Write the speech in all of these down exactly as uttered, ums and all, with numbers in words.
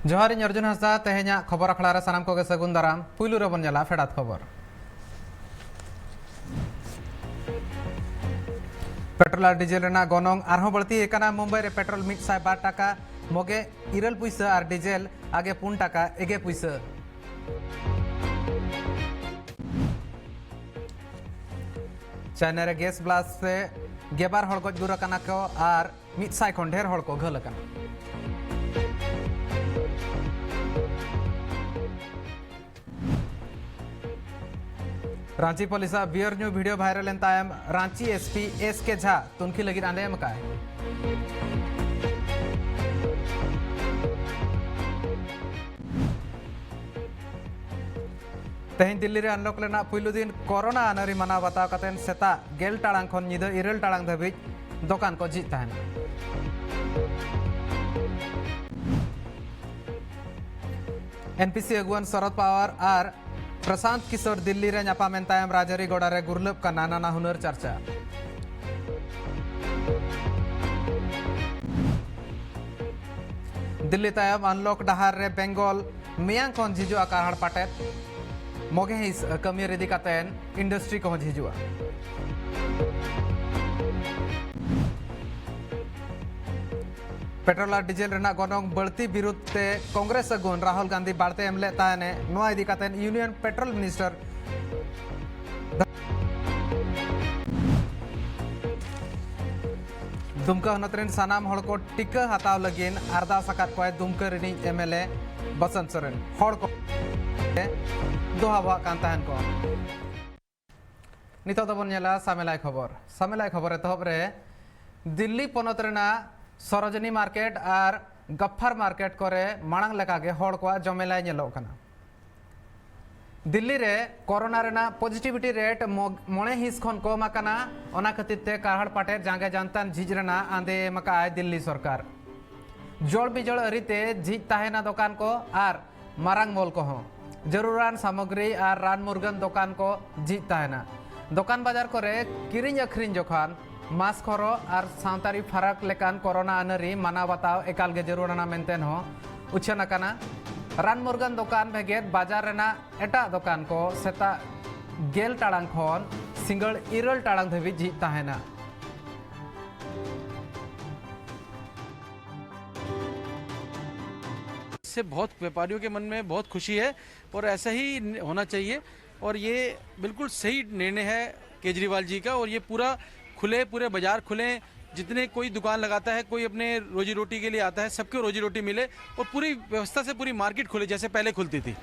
ᱡᱚᱦᱟᱨ, ᱤᱧ ᱚᱨᱡᱩᱱ ᱦᱟᱸᱥᱫᱟ᱾ ᱛᱮᱦᱮᱧᱟᱜ ᱠᱷᱚᱵᱚᱨ ᱟᱠᱷᱲᱟ ᱨᱮ ᱥᱟᱱᱟᱢ ᱠᱚᱜᱮ ᱥᱟᱹᱜᱩᱱ ᱫᱟᱨᱟᱢ᱾ ᱯᱩᱭᱞᱩ ᱨᱮᱵᱚᱱ ᱧᱮᱞᱟ ᱯᱷᱮᱰᱟᱛ ᱠᱷᱚᱵᱚᱨ᱾ ᱯᱮᱴᱨᱳᱞ ᱟᱨ ᱰᱤᱡᱮᱞ ᱨᱮᱱᱟᱜ ᱜᱚᱱᱚᱝ ᱟᱨᱦᱚᱸ ᱵᱟᱹᱲᱛᱤ ᱟᱠᱟᱱᱟ᱾ ᱢᱩᱢᱵᱟᱭ ᱨᱮ ᱯᱮᱴᱨᱳᱞ ᱢᱤᱫ ᱥᱟᱭ ᱵᱟᱨ ᱴᱟᱠᱟ ᱢᱚᱜᱮ ᱤᱨᱟᱹᱞ ᱯᱩᱭᱥᱟᱹ ᱟᱨ ᱰᱤᱡᱮᱞ ᱟᱜᱮ ᱯᱩᱱ ᱴᱟᱠᱟ ᱮᱜᱮ ᱯᱩᱭᱥᱟᱹ᱾ ᱪᱟᱭᱱᱟ ᱨᱮ ᱜᱮᱥ ᱵᱞᱟᱥᱴ ᱨᱮ ᱜᱮᱞᱵᱟᱨ ᱦᱚᱲ ᱜᱚᱡ ᱜᱩᱨ ᱟᱠᱟᱱᱟ ᱠᱚ ᱟᱨ ᱢᱤᱫ ᱥᱟᱭ ᱠᱷᱚᱱ ᱰᱷᱮᱨ ᱦᱚᱲ ᱠᱚ ᱜᱷᱟᱹᱞ ᱟᱠᱟᱱᱟ᱾ ᱨᱟᱸᱪᱤ ᱯᱩᱞᱤᱥᱟᱜ ᱵᱤᱭᱟᱨ ᱧᱩ ᱵᱷᱤᱰᱤᱭᱳ ᱵᱷᱟᱭᱨᱟᱞ ᱮᱱ ᱛᱟᱭᱚᱢ Ranchi S P S K ᱡᱷᱟ ᱛᱩᱱᱠᱷᱤ ᱞᱟᱹᱜᱤᱫ ᱟᱸᱫᱮ ᱮᱢ ᱟᱠᱟᱫᱼᱟᱭ᱾ ᱛᱮᱦᱮᱧ ᱫᱤᱞᱞᱤ ᱨᱮ ᱟᱱᱞᱚᱠ ᱨᱮᱱᱟᱜ ᱯᱩᱭᱞᱩ ᱫᱤᱱ ᱠᱚᱨᱳᱱᱟ ᱟᱹᱱᱟᱹᱨᱤ ᱢᱟᱱᱟᱣ ᱵᱟᱛᱟᱣ ᱠᱟᱛᱮ ᱥᱮᱛᱟᱜ ᱜᱮᱞ ᱴᱟᱲᱟᱝ ᱠᱷᱚᱱ ᱧᱤᱫᱟᱹ ᱤᱨᱟᱹᱞ ᱴᱟᱲᱟᱝ ᱫᱷᱟᱹᱵᱤᱡ ᱫᱚᱠᱟᱱ ᱠᱚ ᱡᱷᱤᱡ ᱛᱟᱦᱮᱱᱟ᱾ ᱮᱱ ᱯᱤ ᱥᱤ ᱟᱹᱜᱩᱣᱟᱹᱱ ᱥᱚᱨᱚᱫ ᱯᱟᱣᱟᱨ ᱟᱨ ᱯᱨᱚᱥᱟᱱᱛ ᱠᱤᱥᱳᱨ ᱫᱤᱞᱞᱤ ᱨᱮ ᱧᱟᱯᱟᱢᱮᱱ ᱛᱟᱭᱚᱢ ᱨᱟᱡᱽᱟᱹᱨᱤ ᱜᱚᱰᱟ ᱨᱮ ᱜᱩᱨᱞᱟᱹᱵ ᱠᱟᱱᱟ ᱱᱟᱱᱟ ᱦᱩᱱᱟᱹᱨ ᱪᱟᱨᱪᱟ᱾ ᱫᱤᱞᱞᱤ ᱛᱟᱭᱚᱢ ᱟᱱᱞᱚᱠ ᱰᱟᱦᱟᱨ ᱨᱮ ᱵᱮᱝᱜᱚᱞ ᱢᱮᱭᱟᱝ ᱠᱷᱚᱱ ᱡᱷᱤᱡᱚᱜᱼᱟ ᱠᱟᱨᱦᱟᱲ ᱯᱟᱴᱮᱫ᱾ ᱢᱚᱜᱮ ᱦᱤᱸᱥ ᱠᱟᱹᱢᱤᱭᱟᱹᱨ ᱤᱫᱤ ᱠᱟᱛᱮ ᱤᱱᱰᱟᱥᱴᱨᱤ ᱠᱚᱦᱚᱸ ᱡᱷᱤᱡᱚᱜᱼᱟ᱾ ᱯᱮᱴᱨᱳᱞ ᱟᱨ ᱰᱤᱡᱮᱞ ᱨᱮᱱᱟᱜ ᱜᱚᱱᱚᱝ ᱵᱟᱹᱲᱛᱤ ᱵᱤᱨᱩᱫᱷ ᱛᱮ ᱠᱚᱝᱜᱨᱮᱥ ᱟᱹᱜᱩᱣᱟᱹᱱ ᱨᱟᱦᱩᱞ ᱜᱟᱱᱫᱷᱤ ᱵᱟᱲᱛᱮ ᱮᱢ ᱞᱮᱫ ᱛᱟᱦᱮᱱᱮ᱾ ᱱᱚᱣᱟ ᱤᱫᱤ ᱠᱟᱛᱮ ᱤᱭᱩᱱᱤᱭᱚᱱ ᱯᱮᱴᱨᱳᱞ ᱢᱤᱱᱤᱥᱴᱟᱨ ᱫᱩᱢᱠᱟ ᱦᱚᱱᱚᱛ ᱨᱮᱱ ᱥᱟᱱᱟᱢ ᱦᱚᱲ ᱠᱚ ᱴᱤᱠᱟᱹ ᱦᱟᱛᱟᱣ ᱞᱟᱹᱜᱤᱫ ᱟᱨᱫᱟᱥ ᱟᱠᱟᱫ ᱠᱚᱣᱟᱭ ᱫᱩᱢᱠᱟ ᱨᱤᱱᱤᱡ ᱮᱢ ᱮᱞ ᱮ ᱵᱚᱥᱚᱱᱛ ᱥᱚᱨᱮᱱ᱾ ᱦᱚᱲ ᱠᱚ ᱫᱚᱦᱟᱣᱟᱜ ᱠᱟᱱ ᱛᱟᱦᱮᱱ ᱠᱚ᱾ ᱱᱤᱛᱚᱜ ᱫᱚᱵᱚᱱ ᱧᱮᱞᱟ ᱥᱟᱢᱮᱞᱟᱭ ᱠᱷᱚᱵᱚᱨ᱾ ᱥᱟᱢᱮᱞᱟᱭ ᱠᱷᱚᱵᱚᱨ ᱮᱛᱚᱦᱚᱵ ᱨᱮ, ᱫᱤᱞᱞᱤ ᱯᱚᱱᱚᱛ ᱨᱮᱱᱟᱜ ᱥᱚᱨᱳᱡᱤᱱᱤ ᱢᱟᱨᱠᱮᱴ ᱟᱨ ᱜᱟᱯᱯᱷᱟᱨ ᱢᱟᱨᱠᱮᱴ ᱠᱚᱨᱮ ᱢᱟᱲᱟᱝ ᱞᱮᱠᱟᱜᱮ ᱦᱚᱲ ᱠᱚᱣᱟᱜ ᱡᱚᱢᱮᱞᱟᱭ ᱧᱮᱞᱚᱜ ᱠᱟᱱᱟ᱾ ᱫᱤᱞᱞᱤ ᱨᱮ ᱠᱚᱨᱳᱱᱟ ᱨᱮᱱᱟᱜ ᱯᱚᱡᱤᱴᱤᱵᱷᱤᱴᱤ ᱨᱮᱴ ᱢᱚ-, ᱢᱚᱬᱮ ᱦᱤᱸᱥ ᱠᱷᱚᱱ ᱠᱚᱢ ᱟᱠᱟᱱᱟ᱾ ᱚᱱᱟ ᱠᱷᱟᱹᱛᱤᱨ ᱛᱮ ᱠᱟᱨᱦᱟᱲ ᱯᱟᱴᱮᱨ ᱡᱟᱸᱜᱮ ᱡᱟᱱᱛᱟᱱ ᱡᱷᱤᱡ ᱨᱮᱱᱟᱜ ᱟᱸᱫᱮ ᱮᱢ ᱟᱠᱟᱫᱼᱟᱭ ᱫᱤᱞᱞᱤ ᱥᱚᱨᱠᱟᱨ᱾ ᱡᱚᱲ ᱵᱤᱡᱚᱲ ᱟᱹᱨᱤᱛᱮ ᱡᱷᱤᱡ ᱛᱟᱦᱮᱱᱟ ᱫᱚᱠᱟᱱ ᱠᱚ ᱟᱨ ᱢᱟᱨᱟᱝ ᱢᱚᱞ ᱠᱚᱦᱚᱸ᱾ ᱡᱟᱹᱨᱩᱲᱟᱱ ᱥᱟᱢᱚᱜᱨᱤ ᱟᱨ ᱨᱟᱱ ᱢᱩᱨᱜᱟᱹᱱ ᱫᱚᱠᱟᱱ ᱠᱚ ᱡᱷᱤᱡ ᱛᱟᱦᱮᱱᱟ᱾ ᱫᱚᱠᱟᱱ ᱵᱟᱡᱟᱨ ᱠᱚᱨᱮ ᱠᱤᱨᱤᱧ ᱟᱹᱠᱷᱨᱤᱧ ᱡᱚᱠᱷᱟᱱ ᱢᱟᱥᱠ ᱦᱚᱨᱚᱜ ᱟᱨ ᱥᱟᱶᱛᱟᱨᱤ ᱯᱷᱟᱨᱟᱠ ᱞᱮᱠᱟᱱ ᱠᱚᱨᱳᱱᱟ ᱟᱹᱱᱟᱹᱨᱤ ᱢᱟᱱᱟᱣ ᱵᱟᱛᱟᱣ ᱮᱠᱟᱞ ᱜᱮ ᱡᱟᱹᱨᱩᱲᱟᱱᱟ ᱢᱮᱱᱛᱮ ᱦᱚᱸ ᱩᱪᱷᱟᱹᱱ ᱟᱠᱟᱱᱟ᱾ ᱨᱟᱱ ᱢᱩᱨᱜᱟᱹᱱ ᱫᱚᱠᱟᱱ ᱵᱷᱮᱜᱮᱫ ᱵᱟᱡᱟᱨ ᱨᱮᱱᱟᱜ ᱮᱴᱟᱜ ᱫᱚᱠᱟᱱ ᱠᱚ ᱥᱮᱛᱟᱜ ᱜᱮᱞ ᱴᱟᱲᱟᱝ ᱠᱷᱚᱱ ᱥᱤᱸᱜᱟᱹᱲ ᱤᱨᱟᱹᱞ ᱴᱟᱲᱟᱝ ᱫᱷᱟᱹᱵᱤᱡ ᱡᱷᱤᱡ ᱛᱟᱦᱮᱱᱟ᱾ इससे बहुत व्यापारियों के मन में बहुत खुशी है और ऐसा ही होना चाहिए। और ये बिल्कुल सही निर्णय है केजरीवाल जी का। और ये पूरा खुले, पूरे बाजार खुले, जितने कोई दुकान लगाता है, कोई अपने रोजी रोटी के लिए आता है, सबको रोजी रोटी मिले और पूरी व्यवस्था से पूरी मार्केट खुले जैसे पहले खुलती थी।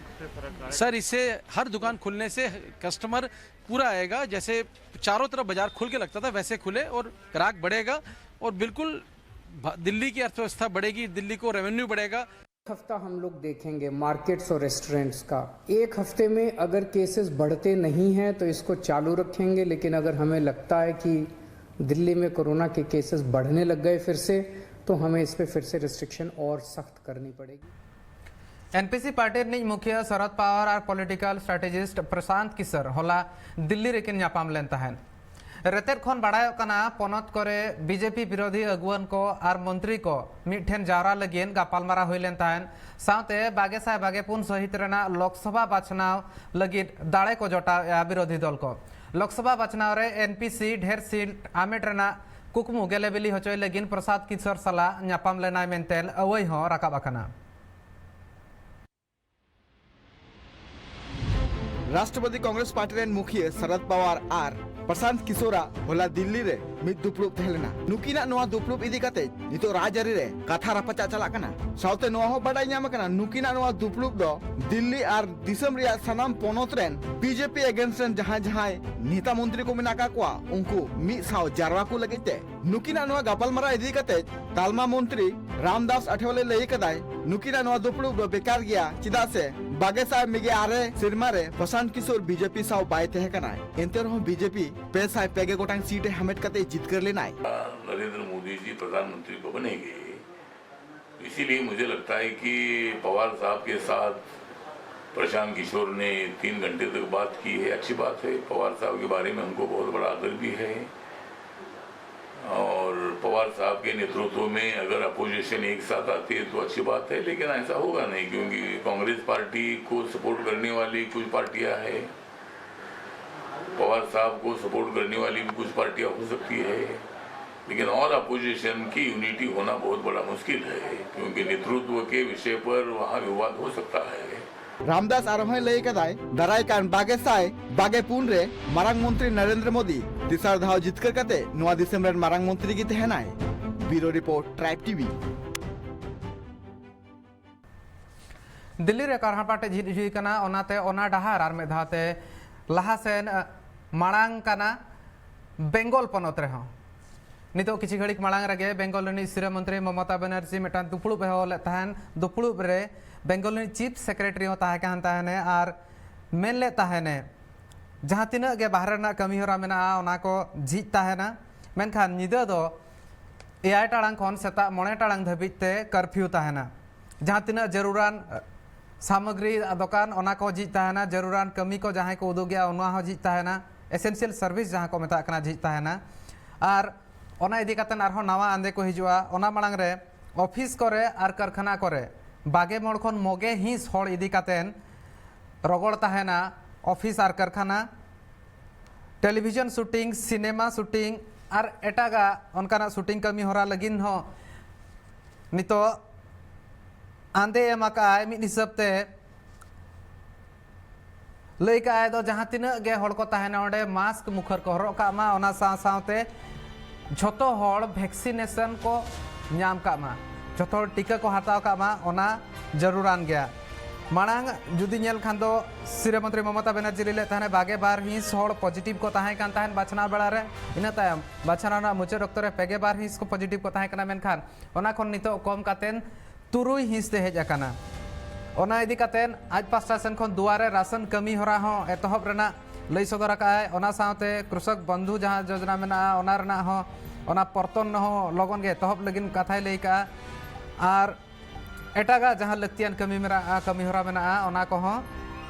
सर, इससे हर दुकान खुलने से कस्टमर पूरा आएगा। जैसे चारों तरफ बाजार खुल के लगता था, वैसे खुले और ग्राहक बढ़ेगा और बिल्कुल भा- दिल्ली की अर्थव्यवस्था बढ़ेगी, दिल्ली को रेवेन्यू बढ़ेगा। हफ्ता हम लोग देखेंगे मार्केट्स और रेस्टोरेंट्स का। एक हफ्ते में अगर केसेस बढ़ते नहीं हैं तो इसको चालू रखेंगे, लेकिन अगर हमें लगता है कि दिल्ली में कोरोना के केसेस बढ़ने लग गए फिर से, तो हमें इस पे फिर से रिस्ट्रिक्शन और सख्त करनी पड़ेगी। ᱮᱱᱯᱤᱥᱤ ᱯᱟᱨᱴᱤ ᱨᱤᱱᱤᱡ ᱢᱩᱠᱷᱤᱭᱟᱹ ᱥᱚᱨᱚᱫ ᱯᱟᱣᱟᱨ ᱟᱨ ᱯᱚᱞᱤᱴᱤᱠᱟᱞ ᱥᱴᱨᱟᱴᱮᱡᱤᱥᱴ ᱯᱨᱚᱥᱟᱱᱛ ᱠᱤᱥᱚᱨ ᱦᱚᱞᱟ ᱫᱤᱞᱞᱤ ᱨᱮᱠᱤᱱ ᱧᱟᱯᱟᱢ ᱞᱮᱱ ᱛᱟᱦᱮᱸᱫ᱾ ᱨᱮᱛᱮᱫ ᱠᱷᱚᱱ ᱵᱟᱲᱟᱭᱚᱜ ᱠᱟᱱᱟ, ᱯᱚᱱᱚᱛ ᱠᱚᱨᱮ ᱵᱤᱡᱮᱯᱤ ᱵᱤᱨᱳᱫᱷᱤ ᱟᱹᱜᱩᱣᱟᱹᱱ ᱠᱚ ᱟᱨ ᱢᱚᱱᱛᱨᱤ ᱠᱚ ᱢᱤᱫ ᱴᱷᱮᱱ ᱡᱟᱣᱨᱟ ᱞᱟᱹᱜᱤᱫ ᱜᱟᱯᱟᱞᱢᱟᱨᱟᱣ ᱦᱩᱭ ᱞᱮᱱ ᱛᱟᱦᱮᱸᱫ᱾ ᱥᱟᱶᱛᱮ ᱵᱟᱜᱮ ᱥᱟᱭ ᱵᱟᱜᱮ ᱯᱩᱱ ᱥᱟᱹᱦᱤᱛ ᱨᱮᱱᱟᱜ ᱞᱳᱠᱥᱚᱵᱷᱟ ᱵᱟᱪᱷᱱᱟᱣ ᱞᱟᱹᱜᱤᱫ ᱫᱟᱲᱮ ᱠᱚ ᱡᱚᱴᱟᱣᱮᱫᱼᱟ ᱵᱤᱨᱳᱫᱷᱤ ᱫᱚᱞ ᱠᱚ᱾ ᱞᱳᱠᱥᱚᱵᱷᱟ ᱵᱟᱪᱷᱱᱟᱣ ᱨᱮ ᱮᱱᱯᱤᱥᱤ ᱰᱷᱮᱨ ᱥᱤᱴ ᱟᱢᱮᱴ ᱨᱮᱱᱟᱜ ᱠᱩᱠᱢᱩ ᱜᱮᱞᱮ ᱵᱤᱞᱤ ᱦᱚᱪᱚᱭ ᱞᱟᱹᱜᱤᱫ ᱯᱨᱚᱥᱟᱫᱽ ᱠᱤᱥᱚᱨ ᱥᱟᱞᱟᱜ ᱧᱟᱯᱟᱢ ᱞᱮᱱᱟᱭ ᱢᱮᱱᱛᱮ ᱟᱹᱣᱟᱹᱭ ᱦᱚᱸ ᱨᱟᱠᱟᱵ ᱟᱠᱟᱱᱟ᱾ ᱨᱟᱥᱴᱨᱚᱯᱟᱛᱤ ᱠᱚᱝᱜᱨᱮᱥ ᱯᱟᱨᱴᱤ ᱨᱮᱱ ᱢᱩᱠᱷᱤᱭᱟᱹ ᱥᱚᱨᱚᱫ ᱯᱟᱣᱟᱨ ᱟᱨ ᱯᱨᱚᱥᱟᱱᱛ ᱠᱤᱥᱳᱨᱟᱜ ᱦᱚᱞᱟ ᱫᱤᱞᱞᱤ ᱨᱮ ᱢᱤᱫ ᱫᱩᱯᱲᱩᱵ ᱛᱟᱦᱮᱸ ᱞᱮᱱᱟ᱾ ᱱᱩᱠᱤᱱᱟᱜ ᱱᱚᱣᱟ ᱫᱩᱯᱲᱩᱵ ᱤᱫᱤ ᱠᱟᱛᱮ ᱱᱤᱛᱚᱜ ᱨᱟᱡᱽᱟᱹᱨᱤ ᱨᱮ ᱠᱟᱛᱷᱟ ᱨᱟᱯᱟᱪᱟᱜ ᱪᱟᱞᱟᱜ ᱠᱟᱱᱟ᱾ ᱥᱟᱶᱛᱮ ᱱᱚᱣᱟ ᱦᱚᱸ ᱵᱟᱰᱟᱭ ᱧᱟᱢ ᱟᱠᱟᱱᱟ, ᱱᱩᱠᱤᱱᱟᱜ ᱱᱚᱣᱟ ᱫᱩᱯᱲᱩᱵ ᱫᱚ ᱫᱤᱞᱞᱤ ᱟᱨ ᱫᱤᱥᱚᱢ ᱨᱮᱭᱟᱜ ᱥᱟᱱᱟᱢ ᱯᱚᱱᱚᱛ ᱨᱮᱱ ᱵᱤᱡᱮᱯᱤ ᱮᱜᱮᱱᱥᱴ ᱨᱮᱱ ᱡᱟᱦᱟᱸᱭ ᱡᱟᱦᱟᱸᱭ ᱱᱮᱛᱟ ᱢᱚᱱᱛᱨᱤ ᱠᱚ ᱢᱮᱱᱟᱜ ᱟᱠᱟᱫ ᱠᱚᱣᱟ, ᱩᱱᱠᱩ ᱢᱤᱫ ᱥᱟᱶ ᱡᱟᱨᱣᱟ ᱠᱚ ᱞᱟᱹᱜᱤᱫ ᱛᱮ᱾ ᱱᱩᱠᱤᱱᱟᱜ ᱱᱚᱣᱟ ᱜᱟᱯᱟᱞᱢᱟᱨᱟᱣ ᱤᱫᱤ ᱠᱟᱛᱮ ᱛᱟᱞᱢᱟ ᱢᱚᱱᱛᱨᱤ ᱨᱟᱢᱫᱟᱥ ᱟᱴᱷᱣᱟᱞᱮ ᱞᱟᱹᱭ ᱟᱠᱟᱫᱟᱭ, ᱱᱩᱠᱤᱱᱟᱜ ᱱᱚᱣᱟ ᱫᱩᱯᱲᱩᱵ ᱫᱚ ᱵᱮᱠᱟᱨ ᱜᱮᱭᱟ, ᱪᱮᱫᱟᱜ ᱥᱮ ᱵᱟᱜᱮ ᱥᱟᱭ ᱢᱤᱜᱮ ᱟᱨᱮ ᱥᱮᱨᱢᱟ ᱨᱮ ᱯᱨᱚᱥᱟᱱᱛ ᱠᱤᱥᱳᱨ ᱵᱤᱡᱮᱯᱤ ᱥᱟᱶ ᱵᱟᱭ ᱛᱟᱦᱮᱸ ᱠᱟᱱᱟᱭ᱾ ᱮᱱᱛᱮ ᱨᱮᱦᱚᱸ ᱵᱤᱡᱮᱯᱤ ᱯᱮ ᱥᱟᱭ ᱯᱮ ᱜᱮ ᱜᱚᱴᱟᱝ ᱥᱤᱴ ᱮ ᱦᱟᱢᱮᱴ ᱠᱟᱛᱮ ᱡᱤᱛᱠᱟᱹᱨ ᱞᱮᱱᱟᱭ᱾ नरेंद्र मोदी जी प्रधानमंत्री को बनेंगे, इसीलिए मुझे लगता है कि पवार साहब के साथ प्रशांत किशोर ने तीन घंटे तक बात की है, अच्छी बात है। पवार साहब के बारे में हमको बहुत बड़ा आदर भी है और पवार साहब के नेतृत्व में अगर अपोजिशन एक साथ आती है तो अच्छी बात है, लेकिन ऐसा होगा नहीं, क्योंकि कांग्रेस पार्टी को सपोर्ट करने वाली कुछ पार्टियां हैं, पवार साहब को सपोर्ट करने वाली भी कुछ पार्टियां हो सकती है, लेकिन ऑल अपोजिशन की यूनिटी होना बहुत बड़ा मुश्किल है, क्योंकि नेतृत्व के विषय पर वहां विवाद हो सकता है। ᱨᱟᱢᱫᱟᱥ ᱟᱨᱦᱚᱸᱭ ᱞᱟᱹᱭ ᱠᱟᱫᱟᱭ, ᱫᱟᱨᱟᱭ ᱠᱟᱱ ᱵᱟᱜᱮ ᱥᱟᱭ ᱵᱟᱜᱮ ᱯᱩᱱ ᱨᱮ ᱢᱟᱨᱟᱝ ᱢᱚᱱᱛᱨᱤ ᱱᱚᱨᱮᱱᱫᱨᱚ ᱢᱳᱫᱤ ᱛᱮᱥᱟᱨ ᱫᱷᱟᱣ ᱡᱤᱛᱠᱟᱹᱨ ᱠᱟᱛᱮ ᱱᱚᱣᱟ ᱫᱤᱥᱚᱢ ᱨᱮᱱ ᱢᱟᱨᱟᱝ ᱢᱚᱱᱛᱨᱤ ᱜᱮ ᱛᱟᱦᱮᱱᱟᱭ᱾ ᱵᱤᱭᱩᱨᱳ ᱨᱤᱯᱳᱨᱴ, ᱴᱨᱟᱭᱤᱵᱽ ᱴᱤᱵᱷᱤ᱾ ᱫᱤᱞᱞᱤ ᱨᱮ ᱠᱟᱨᱦᱟᱱ ᱯᱟᱴᱮ ᱡᱷᱤᱡ ᱦᱩᱭ ᱠᱟᱱᱟ, ᱚᱱᱟᱛᱮ ᱚᱱᱟ ᱰᱟᱦᱟᱨ ᱟᱨ ᱢᱤᱫ ᱫᱷᱟᱣ ᱛᱮ ᱞᱟᱦᱟ ᱥᱮᱱ ᱢᱟᱲᱟᱝ ᱠᱟᱱᱟ ᱵᱮᱝᱜᱚᱞ ᱯᱚᱱᱚᱛ ᱨᱮᱦᱚᱸ᱾ ᱱᱤᱛᱚᱜ ᱠᱤᱪᱷᱤ ᱜᱷᱟᱹᱲᱤᱠ ᱢᱟᱲᱟᱝ ᱨᱮᱜᱮ ᱵᱮᱝᱜᱚᱞ ᱨᱤᱱᱤᱡ ᱥᱤᱨᱟᱹ ᱢᱚᱱᱛᱨᱤ ᱢᱚᱢᱚᱛᱟ ᱵᱮᱱᱟᱨᱡᱤ ᱢᱤᱫᱴᱟᱝ ᱫᱩᱯᱲᱩᱵ ᱮ ᱦᱚᱦᱚ ᱞᱮᱫ ᱛᱟᱦᱮᱱ᱾ ᱫᱩᱯᱲᱩᱵ ᱨᱮ ᱵᱮᱝᱜᱚᱞ ᱨᱤᱱᱤᱡ ᱪᱤᱯ ᱥᱮᱠᱨᱮᱴᱟᱨᱤ ᱦᱚᱸ ᱛᱟᱦᱮᱸ ᱠᱟᱱ ᱛᱟᱦᱮᱱᱮ ᱟᱨ ᱢᱮᱱ ᱞᱮᱫ ᱛᱟᱦᱮᱱᱮ, ᱡᱟᱦᱟᱸ ᱛᱤᱱᱟᱹᱜ ᱜᱮ ᱵᱟᱦᱨᱮ ᱨᱮᱱᱟᱜ ᱠᱟᱹᱢᱤ ᱦᱚᱨᱟ ᱢᱮᱱᱟᱜᱼᱟ, ᱚᱱᱟ ᱠᱚ ᱡᱷᱤᱡ ᱛᱟᱦᱮᱱᱟ, ᱢᱮᱱᱠᱷᱟᱱ ᱧᱤᱫᱟᱹ ᱫᱚ ᱮᱭᱟᱭ ᱴᱟᱲᱟᱝ ᱠᱷᱚᱱ ᱥᱮᱛᱟᱜ ᱢᱚᱬᱮ ᱴᱟᱲᱟᱝ ᱫᱷᱟᱹᱵᱤᱡ ᱛᱮ ᱠᱟᱨᱯᱷᱤᱭᱩ ᱛᱟᱦᱮᱱᱟ᱾ ᱡᱟᱦᱟᱸ ᱛᱤᱱᱟᱹᱜ ᱡᱟᱹᱨᱩᱲᱟᱱ ᱥᱟᱢᱚᱜᱽᱨᱤ ᱫᱚᱠᱟᱱ, ᱚᱱᱟ ᱠᱚ ᱡᱷᱤᱡ ᱛᱟᱦᱮᱱᱟ, ᱡᱟᱹᱨᱩᱲᱟᱱ ᱠᱟᱹᱢᱤ ᱠᱚ ᱡᱟᱦᱟᱸᱭ ᱠᱚ ᱩᱫᱩᱜᱮᱜᱼᱟ, ᱚᱱᱟ ᱦᱚᱸ ᱡᱷᱤᱡ ᱛᱟᱦᱮᱱᱟ, ᱮᱥᱮᱱᱥᱤᱭᱟᱞ ᱥᱟᱨᱵᱷᱤᱥ ᱡᱟᱦᱟᱸ ᱠᱚ ᱢᱮᱛᱟᱜ ᱠᱟᱱᱟ, ᱡᱷᱤᱡ ᱛᱟᱦᱮᱱᱟ᱾ ᱟᱨ ᱚᱱᱟ ᱤᱫᱤ ᱠᱟᱛᱮ ᱟᱨᱦᱚᱸ ᱱᱟᱣᱟ ᱟᱸᱫᱮ ᱠᱚ ᱦᱤᱡᱩᱜᱼᱟ᱾ ᱚᱱᱟ ᱢᱟᱲᱟᱝ ᱨᱮ ᱚᱯᱷᱤᱥ ᱠᱚᱨᱮ ᱟᱨ ᱠᱟᱨᱠᱷᱟᱱᱟ ᱠᱚᱨᱮ ᱵᱟᱜᱮ ᱢᱚᱬ ᱠᱷᱚᱱ ᱢᱚᱜᱮ ᱦᱤᱸᱥ ᱦᱚᱲ ᱤᱫᱤ ᱠᱟᱛᱮ ᱨᱚᱜᱚᱲ ᱛᱟᱦᱮᱱᱟ᱾ ᱚᱯᱷᱤᱥ ᱟᱨ ᱠᱟᱨᱠᱷᱟᱱᱟ, ᱴᱮᱞᱤᱵᱷᱤᱡᱚᱱ ᱥᱩᱴᱤᱝ, ᱥᱤᱱᱮᱢᱟ ᱥᱩᱴᱤᱝ ᱟᱨ ᱮᱴᱟᱜᱟᱜ ᱚᱱᱠᱟᱱᱟᱜ ᱥᱩᱴᱤᱝ ᱠᱟᱹᱢᱤ ᱦᱚᱨᱟ ᱞᱟᱹᱜᱤᱫ ᱦᱚᱸ ᱱᱤᱛᱚᱜ ᱟᱸᱫᱮ ᱮᱢ ᱟᱠᱟᱫᱼᱟᱭ᱾ ᱢᱤᱫ ᱦᱤᱥᱟᱹᱵ ᱛᱮ ᱞᱟᱹᱭ ᱠᱟᱜᱼᱟᱭ ᱫᱚ, ᱡᱟᱦᱟᱸ ᱛᱤᱱᱟᱹᱜ ᱜᱮ ᱦᱚᱲ ᱠᱚ ᱛᱟᱦᱮᱱᱟ ᱚᱸᱰᱮ ᱢᱟᱥᱠ ᱢᱩᱠᱷᱟᱹᱨ ᱠᱚ ᱦᱚᱨᱚᱜ ᱠᱟᱜ ᱢᱟ, ᱚᱱᱟ ᱥᱟᱶ ᱥᱟᱶᱛᱮ ᱡᱷᱚᱛᱚ ᱦᱚᱲ ᱵᱷᱮᱠᱥᱤᱱᱮᱥᱚᱱ ᱠᱚ ᱧᱟᱢ ᱠᱟᱜ ᱢᱟ, ᱡᱷᱚᱛᱚ ᱦᱚᱲ ᱴᱤᱠᱟᱹ ᱠᱚ ᱦᱟᱛᱟᱣ ᱠᱟᱜ ᱢᱟ, ᱚᱱᱟ ᱡᱟᱹᱨᱩᱲᱟᱱ ᱜᱮᱭᱟ᱾ ᱢᱟᱲᱟᱝ ᱡᱩᱫᱤ ᱧᱮᱞ ᱠᱷᱟᱱ ᱫᱚ ᱥᱤᱨᱟᱹ ᱢᱚᱱᱛᱨᱤ ᱢᱚᱢᱚᱛᱟ ᱵᱮᱱᱟᱨᱡᱤ ᱞᱟᱹᱭ ᱞᱮᱫ ᱛᱟᱦᱮᱱᱟ ᱵᱟᱜᱮ ᱵᱟᱨ ᱦᱤᱸᱥ ᱦᱚᱲ ᱯᱚᱡᱤᱴᱤᱵᱷ ᱠᱚ ᱛᱟᱦᱮᱸ ᱠᱟᱱ ᱛᱟᱦᱮᱸᱫ ᱵᱟᱪᱷᱱᱟᱣ ᱵᱮᱲᱟ ᱨᱮ, ᱤᱱᱟᱹ ᱛᱟᱭᱚᱢ ᱵᱟᱪᱷᱱᱟᱣ ᱨᱮᱱᱟᱜ ᱢᱩᱪᱟᱹᱫ ᱚᱠᱛᱚ ᱨᱮ ᱯᱮ ᱜᱮ ᱵᱟᱨ ᱦᱤᱸᱥ ᱠᱚ ᱯᱚᱡᱤᱴᱤᱵᱷ ᱠᱚ ᱛᱟᱦᱮᱸ ᱠᱟᱱᱟ, ᱢᱮᱱᱠᱷᱟᱱ ᱚᱱᱟ ᱠᱷᱚᱱ ᱱᱤᱛᱚᱜ ᱠᱚᱢ ᱠᱟᱛᱮ ᱛᱩᱨᱩᱭ ᱦᱤᱸᱥ ᱛᱮ ᱦᱮᱡ ᱟᱠᱟᱱᱟ᱾ ᱚᱱᱟ ᱤᱫᱤ ᱠᱟᱛᱮ ᱟᱡ ᱯᱟᱥᱴᱟ ᱥᱮᱱ ᱠᱷᱚᱱ ᱫᱩᱣᱟᱨᱮ ᱨᱟᱥᱚᱱ ᱠᱟᱹᱢᱤ ᱦᱚᱨᱟ ᱦᱚᱸ ᱮᱛᱚᱦᱚᱵ ᱨᱮᱱᱟᱜ ᱞᱟᱹᱭ ᱥᱚᱫᱚᱨ ᱟᱠᱟᱫᱼᱟᱭ᱾ ᱚᱱᱟ ᱥᱟᱶᱛᱮ ᱠᱨᱤᱥᱚᱠ ᱵᱚᱱᱫᱷᱩ ᱡᱟᱦᱟᱸ ᱡᱳᱡᱚᱱᱟ ᱢᱮᱱᱟᱜᱼᱟ, ᱚᱱᱟ ᱨᱮᱱᱟᱜ ᱦᱚᱸ, ᱚᱱᱟ ᱯᱚᱨᱛᱚᱱ ᱦᱚᱸ ᱞᱚᱜᱚᱱ ᱜᱮ ᱮᱛᱚᱦᱚᱵ ᱞᱟᱹᱜᱤᱫ ᱠᱟᱛᱷᱟᱭ ᱞᱟᱹᱭ ᱠᱟᱜᱼᱟ᱾ ᱟᱨ ᱮᱴᱟᱜᱟᱜ ᱡᱟᱦᱟᱸ ᱞᱟᱹᱠᱛᱤᱭᱟᱱ ᱠᱟᱹᱢᱤ ᱢᱮᱱᱟᱜᱼᱟ, ᱠᱟᱹᱢᱤ ᱦᱚᱨᱟ ᱢᱮᱱᱟᱜᱼᱟ, ᱚᱱᱟ ᱠᱚᱦᱚᱸ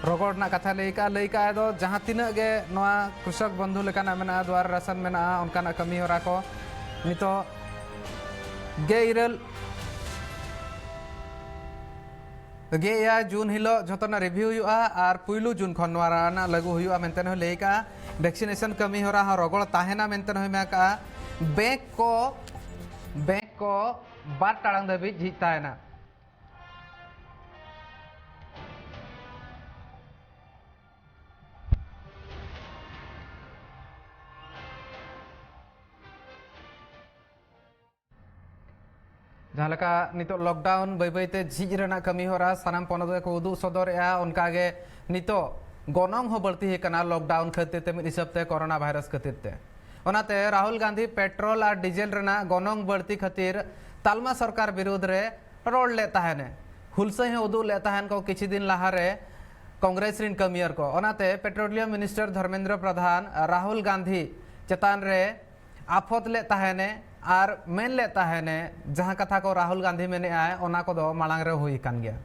ᱨᱚᱜᱚᱲ ᱨᱮᱱᱟᱜ ᱠᱟᱛᱷᱟᱭ ᱞᱟᱹᱭ ᱠᱟᱜᱼᱟ᱾ ᱞᱟᱹᱭ ᱠᱟᱜᱼᱟᱭ ᱫᱚ ᱡᱟᱦᱟᱸ ᱛᱤᱱᱟᱹᱜ ᱜᱮ ᱱᱚᱣᱟ ᱠᱨᱤᱥᱚᱠ ᱵᱚᱱᱫᱷᱩ ᱞᱮᱠᱟᱱᱟᱜ ᱢᱮᱱᱟᱜᱼᱟ, ᱫᱩᱣᱟᱨ ᱨᱟᱥᱚᱱ ᱢᱮᱱᱟᱜᱼᱟ, ᱚᱱᱠᱟᱱᱟᱜ ᱠᱟᱹᱢᱤ ᱦᱚᱨᱟ ᱠᱚ ᱱᱤᱛᱚᱜ ᱜᱮᱞ ᱤᱨᱟᱹᱞ, ᱜᱮᱞ ᱮᱭᱟᱭ ᱡᱩᱱ ᱦᱤᱞᱳᱜ ᱡᱷᱚᱛᱚᱱᱟᱜ ᱨᱤᱵᱷᱤᱭᱩ ᱦᱩᱭᱩᱜᱼᱟ ᱟᱨ ᱯᱩᱭᱞᱩ ᱡᱩᱱ ᱠᱷᱚᱱ ᱱᱚᱣᱟ ᱨᱮᱱᱟᱜ ᱞᱟᱹᱜᱩ ᱦᱩᱭᱩᱜᱼᱟ ᱢᱮᱱᱛᱮ ᱦᱚᱸ ᱞᱟᱹᱭ ᱠᱟᱜᱼᱟ᱾ ᱵᱷᱮᱠᱥᱤᱱᱮᱥᱚᱱ ᱠᱟᱹᱢᱤ ᱦᱚᱨᱟ ᱦᱚᱸ ᱨᱚᱜᱚᱲ ᱛᱟᱦᱮᱱᱟ ᱢᱮᱱᱛᱮ ᱦᱚᱸᱭ ᱢᱮᱱ ᱠᱟᱜᱼᱟ᱾ ᱵᱮᱝᱠ ᱠᱚ, ᱵᱮᱝᱠ ᱠᱚ ᱵᱟᱨ ᱴᱟᱲᱟᱝ ᱫᱷᱟᱹᱵᱤᱡ ᱡᱷᱤᱡ ᱛᱟᱦᱮᱱᱟ᱾ ᱡᱟᱦᱟᱸ ᱞᱮᱠᱟ ᱱᱤᱛᱚᱜ ᱞᱚᱠᱰᱟᱣᱩᱱ ᱵᱟᱹᱭ ᱵᱟᱹᱭ ᱛᱮ ᱡᱷᱤᱡ ᱨᱮᱱᱟᱜ ᱠᱟᱹᱢᱤ ᱦᱚᱨᱟ ᱥᱟᱱᱟᱢ ᱯᱚᱱᱚᱛ ᱜᱮᱠᱚ ᱩᱫᱩᱜ ᱥᱚᱫᱚᱨᱮᱜᱼᱟ, ᱚᱱᱠᱟ ᱜᱮ ᱱᱤᱛᱚᱜ ᱜᱚᱱᱚᱝ ᱦᱚᱸ ᱵᱟᱹᱲᱛᱤ ᱟᱠᱟᱱᱟ ᱞᱚᱠᱰᱟᱣᱩᱱ ᱠᱷᱟᱹᱛᱤᱨ ᱛᱮ ᱢᱤᱫ ᱦᱤᱥᱟᱹᱵ ᱛᱮ ᱠᱚᱨᱳᱱᱟ ᱵᱷᱟᱭᱨᱟᱥ ᱠᱷᱟᱹᱛᱤᱨ ᱛᱮ᱾ ᱚᱱᱟᱛᱮ ᱨᱟᱦᱩᱞ ᱜᱟᱱᱫᱷᱤ ᱯᱮᱴᱨᱳᱞ ᱟᱨ ᱰᱤᱡᱮᱞ ᱨᱮᱱᱟᱜ ᱜᱚᱱᱚᱝ ᱵᱟᱹᱲᱛᱤ ᱠᱷᱟᱹᱛᱤᱨ ᱛᱟᱞᱢᱟ ᱥᱚᱨᱠᱟᱨ ᱵᱤᱨᱩᱫᱽ ᱨᱮ ᱨᱚᱲ ᱞᱮᱫ ᱛᱟᱦᱮᱱᱮ, ᱦᱩᱞᱥᱟᱹᱭ ᱦᱚᱸ ᱩᱫᱩᱜ ᱞᱮᱫ ᱛᱟᱦᱮᱱ ᱠᱚ ᱠᱤᱪᱷᱩ ᱫᱤᱱ ᱞᱟᱦᱟᱨᱮ ᱠᱚᱝᱜᱨᱮᱥ ᱨᱤᱱ ᱠᱟᱹᱢᱤᱭᱟᱹᱨ ᱠᱚ᱾ ᱚᱱᱟᱛᱮ ᱯᱮᱴᱨᱳᱞᱤᱭᱟᱢ ᱢᱤᱱᱤᱥᱴᱟᱨ ᱫᱷᱚᱨᱢᱮᱱᱫᱨᱚ ᱯᱨᱚᱫᱷᱟᱱ ᱨᱟᱦᱩᱞ ᱜᱟᱱᱫᱷᱤ ᱪᱮᱛᱟᱱ ᱨᱮ ᱟᱯᱷᱚᱛ ᱞᱮᱫ ᱛᱟᱦᱮᱱᱮ ᱟᱨ ᱢᱮᱱ ᱞᱮᱫ ᱛᱟᱦᱮᱱᱮ, ᱡᱟᱦᱟᱸ ᱠᱟᱛᱷᱟ ᱠᱚ ᱨᱟᱦᱩᱞ ᱜᱟᱱᱫᱷᱤ ᱢᱮᱱᱮᱫᱼᱟᱭ, ᱚᱱᱟ ᱠᱚᱫᱚ ᱢᱟᱲᱟᱝ ᱨᱮ ᱦᱩᱭ ᱟᱠᱟᱱ ᱜᱮᱭᱟ᱾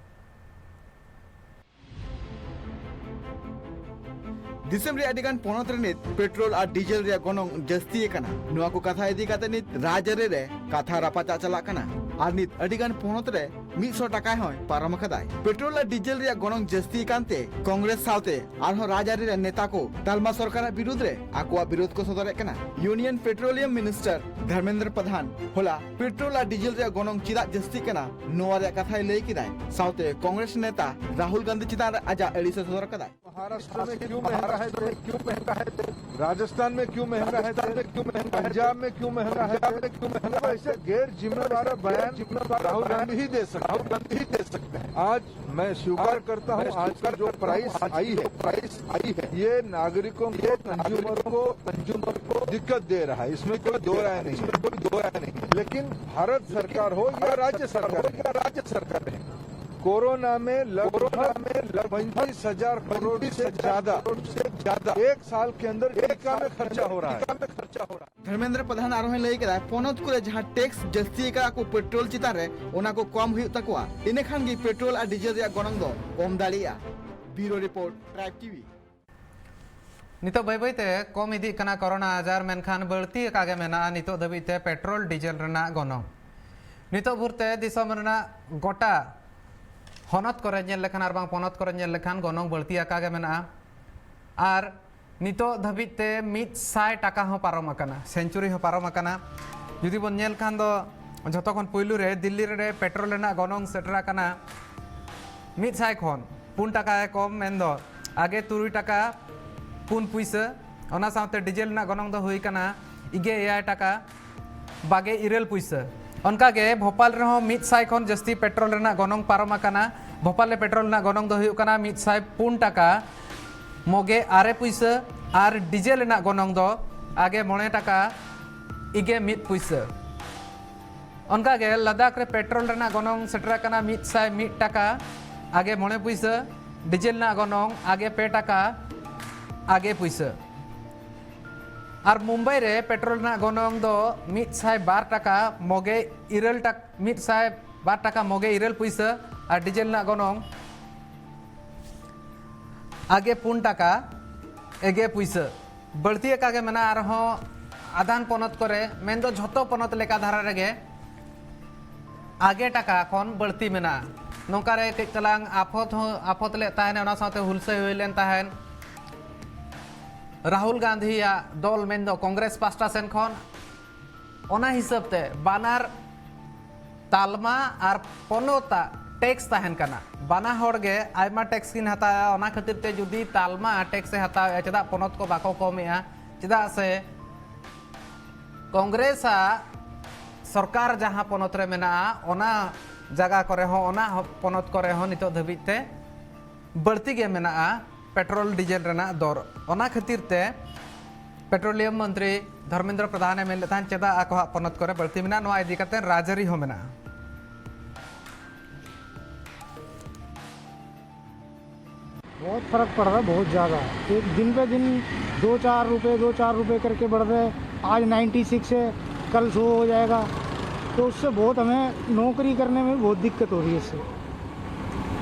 ᱫᱤᱥᱚᱢ ᱨᱮᱭᱟᱜ ᱟᱹᱰᱤ ᱜᱟᱱ ᱯᱚᱱᱚᱛ ᱨᱮ ᱱᱤᱛ ᱯᱮᱴᱨᱳᱞ ᱟᱨ ᱰᱤᱡᱮᱞ ᱨᱮᱭᱟᱜ ᱜᱚᱱᱚᱝ ᱡᱟᱹᱥᱛᱤ ᱟᱠᱟᱱᱟ᱾ ᱱᱚᱣᱟ ᱠᱚ ᱠᱟᱛᱷᱟ ᱤᱫᱤ ᱠᱟᱛᱮ ᱱᱤᱛ ᱨᱟᱡᱽᱟᱹᱨᱤ ᱨᱮ ᱠᱟᱛᱷᱟ ᱨᱟᱯᱟᱪᱟᱜ ᱪᱟᱞᱟᱜ ᱠᱟᱱᱟ ᱟᱨ ᱱᱤᱛ ᱟᱹᱰᱤ ᱜᱟᱱ ᱯᱚᱱᱚᱛ ᱨᱮ ᱢᱤᱫ ᱥᱚ ᱴᱟᱠᱟ ᱦᱚᱸᱭ ᱯᱟᱨᱚᱢ ᱟᱠᱟᱫᱟᱭ᱾ ᱯᱮᱴᱨᱳᱞ ᱟᱨ ᱰᱤᱡᱮᱞ ᱨᱮᱭᱟᱜ ᱜᱚᱱᱚᱝ ᱡᱟᱹᱥᱛᱤ ᱟᱠᱟᱱᱛᱮ ᱠᱚᱝᱜᱨᱮᱥ ᱥᱟᱶᱛᱮ ᱟᱨᱦᱚᱸ ᱨᱟᱡᱽᱟᱹᱨᱤ ᱨᱮᱱ ᱱᱮᱛᱟ ᱠᱚ ᱛᱟᱞᱢᱟ ᱥᱚᱨᱠᱟᱨᱟᱜ ᱵᱤᱨᱩᱫᱽ ᱨᱮ ᱟᱠᱚᱣᱟᱜ ᱵᱤᱨᱳᱫᱷ ᱠᱚ ᱥᱚᱫᱚᱨᱮᱫ ᱠᱟᱱᱟ᱾ ᱤᱭᱩᱱᱤᱭᱚᱱ ᱯᱮᱴᱨᱳᱞᱤᱭᱟᱢ ᱢᱤᱱᱤᱥᱴᱟᱨ ᱫᱷᱚᱨᱢᱮᱱᱫᱨᱚ ᱯᱨᱚᱫᱷᱟᱱ ᱦᱚᱞᱟ ᱯᱮᱴᱨᱳᱞ ᱟᱨ ᱰᱤᱡᱮᱞ ᱨᱮᱭᱟᱜ ᱜᱚᱱᱚᱝ ᱪᱮᱫᱟᱜ ᱡᱟᱹᱥᱛᱤᱜ ᱠᱟᱱᱟ, ᱱᱚᱣᱟ ᱨᱮᱭᱟᱜ ᱠᱟᱛᱷᱟᱭ ᱞᱟᱹᱭ ᱠᱮᱫᱟᱭ᱾ ᱥᱟᱶᱛᱮ ᱠᱚᱝᱜᱨᱮᱥ ᱱᱮᱛᱟ ᱨᱟᱦᱩᱞ ᱜᱟᱱᱫᱷᱤ ᱪᱮᱛᱟᱱ ᱨᱮ ᱟᱡᱟᱜ ᱟᱹᱲᱤᱥ ᱮ ᱥᱚᱫᱚᱨ ᱟᱠᱟᱫᱟᱭ᱾ महाराष्ट्र में क्यों महंगा है तेल? क्यों महंगा है तेल? राजस्थान में क्यों महंगा है तेल? क्यों महंगा है? पंजाब में क्यों महंगा है तेल? क्यों महंगा? ऐसे गैर जिम्मेवार बयान राहुल गांधी ही दे सकते हैं। राहुल गांधी ही दे सकते हैं। आज मैं स्वीकार करता हूं, आज की जो प्राइस आई है, प्राइस आई है, ये नागरिकों को, कंज्यूमर को, कंज्यूमर को दिक्कत दे रहा है, इसमें कोई दो राय नहीं है, कोई दो राय नहीं है। लेकिन भारत सरकार हो या राज्य सरकार हो, या राज्य सरकार है, कोरोना में लगभग पैंतीस हजार करोड़ से ज्यादा, से ज्यादा एक साल के अंदर टीका में खर्चा हो रहा है। ᱫᱷᱚᱨᱢᱮᱱᱫᱨᱚ ᱯᱨᱚᱫᱷᱟᱱ ᱟᱨᱦᱚᱸᱭ ᱞᱟᱹᱭ ᱠᱮᱫᱟ, ᱯᱚᱱᱚᱛ ᱠᱚᱨᱮ ᱡᱟᱦᱟᱸ ᱴᱮᱠᱥ ᱡᱟᱹᱥᱛᱤ ᱟᱠᱟᱫ ᱠᱚ ᱯᱮᱴᱨᱳᱞ ᱪᱮᱛᱟᱱ ᱨᱮ, ᱚᱱᱟ ᱠᱚ ᱠᱚᱢ ᱦᱩᱭᱩᱜ ᱛᱟᱠᱚᱣᱟ᱾ ᱤᱱᱟᱹ ᱠᱷᱟᱱ ᱜᱮ ᱯᱮᱴᱨᱳᱞ ᱟᱨ ᱰᱤᱡᱮᱞ ᱨᱮᱭᱟᱜ ᱜᱚᱱᱚᱝ ᱫᱚ ᱠᱚᱢ ᱫᱟᱲᱮᱭᱟᱜᱼᱟ᱾ ᱵᱤᱭᱩᱨᱳ ᱨᱤᱯᱳᱨᱴ, ᱴᱨᱟᱭᱤᱵᱽ ᱴᱤᱵᱷᱤ᱾ ᱱᱤᱛᱚᱜ ᱵᱟᱹᱭ ᱵᱟᱹᱭ ᱛᱮ ᱠᱚᱢ ᱤᱫᱤᱜ ᱠᱟᱱᱟ ᱠᱚᱨᱳᱱᱟ ᱟᱡᱟᱨ, ᱢᱮᱱᱠᱷᱟᱱ ᱵᱟᱹᱲᱛᱤ ᱟᱠᱟ ᱜᱮ ᱢᱮᱱᱟᱜᱼᱟ ᱱᱤᱛᱚᱜ ᱫᱷᱟᱹᱵᱤᱡ ᱛᱮ ᱯᱮᱴᱨᱳᱞ ᱰᱤᱡᱮᱞ ᱨᱮᱱᱟᱜ ᱜᱚᱱᱚᱝ᱾ ᱱᱤᱛᱚᱜ ᱵᱷᱳᱨ ᱛᱮ ᱫᱤᱥᱚᱢ ᱨᱮᱱᱟᱜ ᱜᱚᱴᱟ ᱦᱚᱱᱚᱛ ᱠᱚᱨᱮ ᱧᱮᱞ ᱞᱮᱠᱷᱟᱱ ᱟᱨ ᱵᱟᱝ ᱯᱚᱱᱚᱛ ᱠᱚᱨᱮ ᱧᱮᱞ ᱞᱮᱠᱷᱟᱱ ᱜᱚᱱᱚᱝ ᱵᱟᱹᱲᱛᱤ ᱟᱠᱟ ᱜᱮ ᱢᱮᱱᱟᱜᱼᱟ᱾ ᱟᱨ ᱱᱤᱛᱚᱜ ᱫᱷᱟᱹᱵᱤᱡ ᱛᱮ ᱢᱤᱫ ᱥᱟᱭ ᱴᱟᱠᱟ ᱦᱚᱸ ᱯᱟᱨᱚᱢ ᱟᱠᱟᱱᱟ, ᱥᱮᱱᱪᱩᱨᱤ ᱦᱚᱸ ᱯᱟᱨᱚᱢ ᱟᱠᱟᱱᱟ᱾ ᱡᱩᱫᱤ ᱵᱚᱱ ᱧᱮᱞ ᱠᱷᱟᱱ ᱫᱚ ᱡᱷᱚᱛᱚ ᱠᱷᱚᱱ ᱯᱩᱭᱞᱩ ᱨᱮ ᱫᱤᱞᱞᱤ ᱨᱮ ᱯᱮᱴᱨᱳᱞ ᱨᱮᱱᱟᱜ ᱜᱚᱱᱚᱝ ᱥᱮᱴᱮᱨ ᱟᱠᱟᱱᱟ ᱢᱤᱫ ᱥᱟᱭ ᱠᱷᱚᱱ ᱯᱩᱱ ᱴᱟᱠᱟ ᱮ ᱠᱚᱢ, ᱢᱮᱱᱫᱚ ᱟᱜᱮ ᱛᱩᱨᱩᱭ ᱴᱟᱠᱟ ᱯᱩᱱ ᱯᱩᱭᱥᱟᱹ᱾ ᱚᱱᱟ ᱥᱟᱶᱛᱮ ᱰᱤᱡᱮᱞ ᱨᱮᱱᱟᱜ ᱜᱚᱱᱚᱝ ᱫᱚ ᱦᱩᱭ ᱠᱟᱱᱟ ᱤᱜᱮ ᱮᱭᱟᱭ ᱴᱟᱠᱟ ᱵᱟᱜᱮ ᱤᱨᱟᱹᱞ ᱯᱩᱭᱥᱟᱹ᱾ ᱚᱱᱠᱟᱜᱮ ᱵᱷᱳᱯᱟᱞ ᱨᱮᱦᱚᱸ ᱢᱤᱫ ᱥᱟᱭ ᱠᱷᱚᱱ ᱡᱟᱹᱥᱛᱤ ᱯᱮᱴᱨᱳᱞ ᱨᱮᱱᱟᱜ ᱜᱚᱱᱚᱝ ᱯᱟᱨᱚᱢ ᱟᱠᱟᱱᱟ᱾ ᱵᱷᱳᱯᱟᱞ ᱨᱮ ᱯᱮᱴᱨᱳᱞ ᱨᱮᱱᱟᱜ ᱜᱚᱱᱚᱝ ᱫᱚ ᱦᱩᱭᱩᱜ ᱠᱟᱱᱟ ᱢᱤᱫ ᱥᱟᱭ ᱯᱩᱱ ᱴᱟᱠᱟ ᱢᱚᱜᱮ ᱟᱨᱮ ᱯᱩᱭᱥᱟᱹ ᱟᱨ ᱰᱤᱡᱮᱞ ᱨᱮᱱᱟᱜ ᱜᱚᱱᱚᱝ ᱫᱚ ᱟᱜᱮ ᱢᱚᱬᱮ ᱴᱟᱠᱟ ᱤᱜᱮ ᱢᱤᱫ ᱯᱩᱭᱥᱟᱹ᱾ ᱚᱱᱠᱟᱜᱮ ᱞᱟᱫᱟᱠᱷ ᱨᱮ ᱯᱮᱴᱨᱳᱞ ᱨᱮᱱᱟᱜ ᱜᱚᱱᱚᱝ ᱥᱮᱴᱮᱨ ᱟᱠᱟᱱᱟ ᱢᱤᱫ ᱥᱟᱭ ᱢᱤᱫ ᱴᱟᱠᱟ ᱟᱜᱮ ᱢᱚᱬᱮ ᱯᱩᱭᱥᱟᱹ, ᱰᱤᱡᱮᱞ ᱨᱮᱱᱟᱜ ᱜᱚᱱᱚᱝ ᱟᱜᱮ ᱯᱮ ᱴᱟᱠᱟ ᱟᱜᱮ ᱯᱩᱭᱥᱟᱹ᱾ ᱟᱨ ᱢᱩᱢᱵᱟᱭ ᱨᱮ ᱯᱮᱴᱨᱳᱞ ᱨᱮᱱᱟᱜ ᱜᱚᱱᱚᱝ ᱫᱚ ᱢᱤᱫ ᱥᱟᱭ ᱵᱟᱨ ᱴᱟᱠᱟ ᱢᱚᱜᱮ ᱤᱨᱟᱹᱞ ᱴᱟᱠᱟ, ᱢᱤᱫ ᱥᱟᱭ ᱵᱟᱨ ᱴᱟᱠᱟ ᱢᱚᱜᱮ ᱤᱨᱟᱹᱞ ᱯᱩᱭᱥᱟᱹ ᱟᱨ ᱰᱤᱡᱮᱞ ᱨᱮᱱᱟᱜ ᱜᱚᱱᱚᱝ ᱟᱜᱮ ᱯᱩᱱ ᱴᱟᱠᱟ ᱮᱜᱮ ᱯᱩᱭᱥᱟᱹ᱾ ᱵᱟᱹᱲᱛᱤ ᱟᱠᱟ ᱜᱮ ᱢᱮᱱᱟᱜᱼᱟ ᱟᱨᱦᱚᱸ ᱟᱫᱷᱟᱱ ᱯᱚᱱᱚᱛ ᱠᱚᱨᱮ, ᱢᱮᱱᱫᱚ ᱡᱷᱚᱛᱚ ᱯᱚᱱᱚᱛ ᱞᱮᱠᱟ ᱫᱷᱟᱨᱟ ᱨᱮᱜᱮ ᱟᱜᱮ ᱴᱟᱠᱟ ᱠᱷᱚᱱ ᱵᱟᱹᱲᱛᱤ ᱢᱮᱱᱟᱜᱼᱟ᱾ ᱱᱚᱝᱠᱟ ᱨᱮ ᱠᱟᱹᱡ ᱛᱟᱞᱟᱝ ᱟᱯᱷᱚᱛ ᱦᱚᱸ ᱟᱯᱷᱚᱛ ᱞᱮᱫ ᱛᱟᱦᱮᱱ, ᱚᱱᱟ ᱥᱟᱶᱛᱮ ᱦᱩᱞᱥᱟᱹᱭ ᱦᱩᱭ ᱞᱮᱱ ᱛᱟᱦᱮᱱ ᱨᱟᱦᱩᱞ ᱜᱟᱱᱫᱷᱤᱭᱟᱜ ᱫᱚᱞ, ᱢᱮᱱᱫᱚ ᱠᱚᱝᱜᱨᱮᱥ ᱯᱟᱥᱴᱟ ᱥᱮᱱ ᱠᱷᱚᱱ᱾ ᱚᱱᱟ ᱦᱤᱥᱟᱹᱵ ᱛᱮ ᱵᱟᱱᱟᱨ ᱛᱟᱞᱢᱟ ᱟᱨ ᱯᱚᱱᱚᱛᱟᱜ ᱴᱮᱠᱥ ᱛᱟᱦᱮᱱ ᱠᱟᱱᱟ᱾ ᱵᱟᱱᱟ ᱦᱚᱲ ᱜᱮ ᱟᱭᱢᱟ ᱴᱮᱠᱥ ᱠᱤᱱ ᱦᱟᱛᱟᱣᱟ᱾ ᱚᱱᱟ ᱠᱷᱟᱹᱛᱤᱨ ᱛᱮ ᱡᱩᱫᱤ ᱛᱟᱞᱢᱟ ᱴᱮᱠᱥ ᱮ ᱦᱟᱛᱟᱣᱮᱫᱼᱟ, ᱪᱮᱫᱟᱜ ᱯᱚᱱᱚᱛ ᱠᱚ ᱵᱟᱠᱚ ᱠᱚᱢᱮᱜᱼᱟ? ᱪᱮᱫᱟᱜ ᱥᱮ ᱠᱚᱝᱜᱨᱮᱥᱟᱜ ᱥᱚᱨᱠᱟᱨ ᱡᱟᱦᱟᱸ ᱯᱚᱱᱚᱛ ᱨᱮ ᱢᱮᱱᱟᱜᱼᱟ, ᱚᱱᱟ ᱡᱟᱭᱜᱟ ᱠᱚᱨᱮ ᱦᱚᱸ, ᱚᱱᱟ ᱯᱚᱱᱚᱛ ᱠᱚᱨᱮ ᱦᱚᱸ ᱱᱤᱛᱚᱜ ᱫᱷᱟᱹᱵᱤᱡ ᱛᱮ ᱵᱟᱹᱲᱛᱤ ᱜᱮ ᱢᱮᱱᱟᱜᱼᱟ ᱯᱮᱴᱨᱳᱞ ᱰᱤᱡᱮᱞ ᱨᱮᱱᱟᱜ ᱫᱚᱨ᱾ ᱚᱱᱟ ᱠᱷᱟᱹᱛᱤᱨ ᱛᱮ ᱯᱮᱴᱨᱳᱞᱤᱭᱟᱢ ᱢᱚᱱᱛᱨᱤ ᱫᱷᱚᱨᱢᱮᱱᱫᱨᱚ ᱯᱨᱚᱫᱷᱟᱱᱮ ᱢᱮᱱ ᱞᱮᱫ ᱛᱟᱦᱮᱸᱫ, ᱪᱮᱫᱟᱜ ᱟᱠᱚᱣᱟᱜ ᱯᱚᱱᱚᱛ ᱠᱚᱨᱮ ᱵᱟᱹᱲᱛᱤ ᱢᱮᱱᱟᱜᱼᱟ, ᱱᱚᱣᱟ ᱤᱫᱤ ᱠᱟᱛᱮ ᱨᱟᱡᱽᱟᱹᱨᱤ ᱦᱚᱸ ᱢᱮᱱᱟᱜᱼᱟ᱾ बहुत फ़र्क पड़ रहा है, बहुत ज़्यादा। एक दिन पे दिन दो चार रुपए, दो चार रुपए करके बढ़ रहे हैं। आज नाइन्टी सिक्स है, कल सौ हो जाएगा। तो उससे बहुत हमें नौकरी करने में बहुत दिक्कत हो रही है इससे।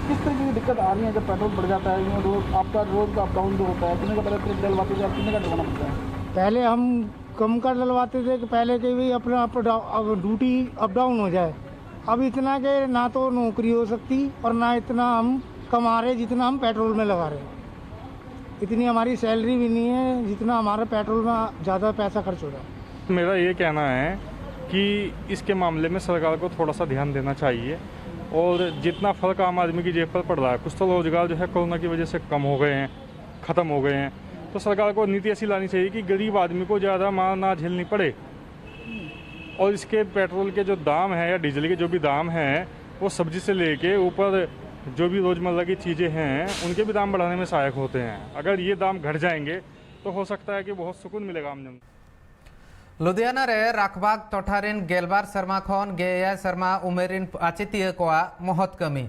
किस तरीके की दिक्कत आ रही है जब पेट्रोल बढ़ जाता है? यूँ रोज आपका रोज का अप डाउन जो होता है, कितने का पहले ट्रिप डलवाते थे, अब कितने का डलवाना पड़ता है? पहले हम कम कर डलवाते थे कि पहले के भी अपना up down, duty up down हो जाए। अब इतना के ना तो नौकरी हो सकती और ना इतना हम कमा रहे जितना हम पेट्रोल में लगा रहे हैं। इतनी हमारी सैलरी भी नहीं है जितना हमारा पेट्रोल में ज़्यादा पैसा खर्च हो रहा है। मेरा ये कहना है कि इसके मामले में सरकार को थोड़ा सा ध्यान देना चाहिए। और जितना फ़र्क आम आदमी की जेब पर पड़ रहा है, कुछ तो रोज़गार जो है कोरोना की वजह से कम हो गए हैं, ख़त्म हो गए हैं। तो सरकार को नीति ऐसी लानी चाहिए कि गरीब आदमी को ज़्यादा मार ना झेलनी पड़े। और इसके पेट्रोल के जो दाम हैं या डीजल के जो भी दाम हैं, वो सब्जी से लेके ऊपर जो भी रोज़मर्रा की चीज़ें हैं, उनके भी दाम बढ़ाने में सहायक होते हैं। अगर ये दाम घट जाएंगे तो हो सकता है कि बहुत सुकून मिलेगा आम जनता। ᱞᱩᱫᱷᱤᱭᱟᱱᱟ ᱨᱮ ᱨᱟᱠᱷᱵᱟᱜᱽ ᱴᱚᱴᱷᱟ ᱨᱤᱱ ᱜᱮᱞᱵᱟᱨ ᱥᱮᱨᱢᱟ ᱠᱷᱚᱱ ᱜᱮ ᱮᱭᱟᱭ ᱥᱮᱨᱢᱟ ᱩᱢᱮᱨ ᱨᱤᱱ ᱟᱪᱮᱛᱤᱭᱟᱹ ᱠᱚᱣᱟᱜ ᱢᱚᱦᱚᱛ ᱠᱟᱹᱢᱤ᱾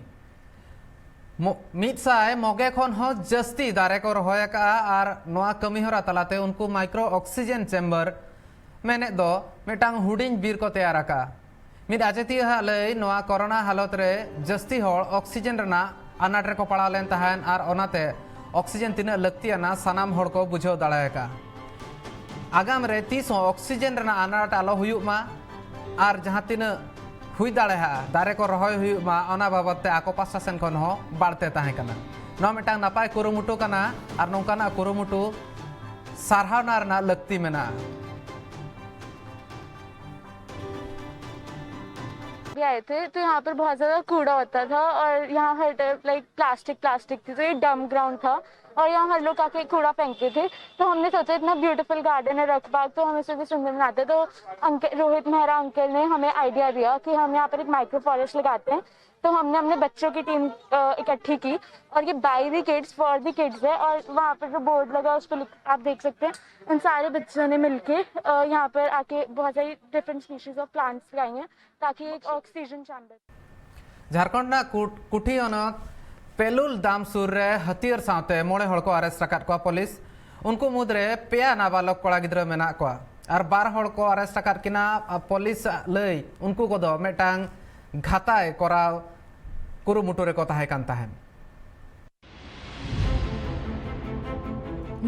ᱢᱚ- ᱢᱤᱫ ᱥᱟᱭ ᱢᱚᱜᱮ ᱠᱷᱚᱱ ᱦᱚᱸ ᱡᱟᱹᱥᱛᱤ ᱫᱟᱨᱮ ᱠᱚ ᱨᱚᱦᱚᱭ ᱟᱠᱟᱫᱼᱟ ᱟᱨ ᱱᱚᱣᱟ ᱠᱟᱹᱢᱤ ᱦᱚᱨᱟ ᱛᱟᱞᱟᱛᱮ ᱩᱱᱠᱩ ᱢᱟᱭᱠᱨᱳ ᱚᱠᱥᱤᱡᱮᱱ ᱪᱮᱢᱵᱟᱨ ᱢᱮᱱᱮᱫ ᱫᱚ ᱢᱤᱫᱴᱟᱝ ᱦᱩᱰᱤᱧ ᱵᱤᱨ ᱠᱚ ᱛᱮᱭᱟᱨ ᱟᱠᱟᱫᱼᱟ᱾ ᱢᱤᱫ ᱟᱪᱮᱛᱤᱭᱟᱹ ᱦᱟᱜ ᱞᱟᱹᱭ, ᱱᱚᱣᱟ ᱠᱳᱨᱳᱱᱟ ᱦᱟᱞᱚᱛ ᱨᱮ ᱡᱟᱹᱥᱛᱤ ᱦᱚᱲ ᱚᱠᱥᱤᱡᱮᱱ ᱨᱮᱱᱟᱜ ᱟᱱᱟᱴ ᱨᱮᱠᱚ ᱯᱟᱲᱟᱣ ᱞᱮᱱ ᱛᱟᱦᱮᱸᱱ ᱟᱨ ᱚᱱᱟᱛᱮ ᱚᱠᱥᱤᱡᱮᱱ ᱛᱤᱱᱟᱹᱜ ᱞᱟᱹᱠᱛᱤᱭᱟᱱᱟ ᱥᱟᱱᱟᱢ ᱦᱚᱲ ᱠᱚ ᱵᱩᱡᱷᱟᱹᱣ ᱫᱟᱲᱮ ᱟᱠᱟᱫᱼᱟ᱾ ᱟᱜᱟᱢ ᱨᱮ ᱛᱤᱥ ᱦᱚᱸ ᱚᱠᱥᱤᱡᱮᱱ ᱨᱮᱱᱟᱜ ᱟᱱᱟᱴ ᱟᱞᱚ ᱦᱩᱭᱩᱜ ᱢᱟ ᱟᱨ ᱡᱟᱦᱟᱸ ᱛᱤᱱᱟᱹᱜ ᱦᱩᱭ ᱫᱟᱲᱮᱭᱟᱜᱼᱟ ᱫᱟᱨᱮ ᱠᱚ ᱨᱚᱦᱚᱭ ᱦᱩᱭᱩᱜ ᱢᱟ, ᱚᱱᱟ ᱵᱟᱵᱚᱛ ᱛᱮ ᱟᱠᱚ ᱯᱟᱥᱴᱟ ᱥᱮᱱ ᱠᱷᱚᱱ ᱦᱚᱸ ᱵᱟᱲᱛᱮ ᱛᱟᱦᱮᱸ ᱠᱟᱱᱟ᱾ ᱱᱚᱣᱟ ᱢᱤᱫᱴᱟᱝ ᱱᱟᱯᱟᱭ ᱠᱩᱨᱩᱢᱩᱴᱩ ᱠᱟᱱᱟ ᱟᱨ ᱱᱚᱝᱠᱟᱱᱟᱜ ᱠᱩᱨᱩᱢᱩᱴᱩ ᱥᱟᱨᱦᱟᱣᱱᱟ ᱨᱮᱱᱟᱜ ᱞᱟᱹᱠᱛᱤ ᱢᱮᱱᱟᱜᱼᱟ᱾ भी आए थे तो यहाँ पर बहुत ज़्यादा कूड़ा होता था और यहाँ हर टाइप लाइक प्लास्टिक प्लास्टिक थी, तो ये डंप ग्राउंड था और यहाँ हर लोग आके कूड़ा फेंकते थे। तो हमने सोचा इतना ब्यूटीफुल गार्डन है रखबाग, तो हम इसे भी सुंदर बनाते हैं। तो अंकल रोहित मेहरा अंकल ने हमें आइडिया दिया कि हम यहाँ पर एक माइक्रो फॉरेस्ट लगाते हैं। तो हमने हमने बच्चों की टीम इकट्ठी की और ये by the kids for the kids है और वहाँ पर जो बोर्ड लगा है उस पर लिख- आप देख सकते हैं उन सारे बच्चों ने मिलके अ, यहाँ पर आके बहुत सारी डिफरेंट स्पीशीज ऑफ प्लांट्स लगाई हैं ताकि एक ऑक्सीजन चैम्बर ᱡᱷᱟᱲᱠᱷᱚᱸᱰ ᱨᱮᱱᱟᱜ ᱠᱩᱴ- ᱠᱩᱴᱷᱤ ᱦᱚᱱᱚᱛ ᱯᱮᱞᱩᱞ ᱫᱟᱢ ᱥᱩᱨ ᱨᱮ ᱦᱟᱹᱛᱭᱟᱹᱨ ᱥᱟᱶᱛᱮ ᱢᱚᱬᱮ ᱦᱚᱲ ᱠᱚ ᱟᱨᱮᱥᱴ ᱟᱠᱟᱫ ᱠᱚᱣᱟ ᱯᱩᱞᱤᱥ᱾ ᱩᱱᱠᱩ ᱢᱩᱫᱽᱨᱮ ᱯᱮᱭᱟ ᱱᱟᱵᱟᱞᱚᱠ ᱠᱚᱲᱟ ᱜᱤᱫᱽᱨᱟᱹ ᱢᱮᱱᱟᱜ ᱠᱚᱣᱟ ᱟᱨ ᱵᱟᱨ ᱦᱚᱲ ᱠᱚ ᱟᱨᱮᱥᱴ ᱟᱠᱟᱫ ᱠᱤᱱᱟ᱾ ᱟᱨ ᱯᱩᱞᱤᱥ ᱟᱜ ᱞᱟᱹᱭ, ᱩᱱᱠᱩ ᱠᱚᱫᱚ ᱢᱤᱫᱴᱟᱝ ᱜᱷᱟᱛᱟᱭ ᱠᱚᱨᱟᱣ ᱠᱩᱨᱩᱢᱩᱴᱩ ᱨᱮᱠᱚ ᱛᱟᱦᱮᱸ ᱠᱟᱱ ᱛᱟᱦᱮᱸᱫ᱾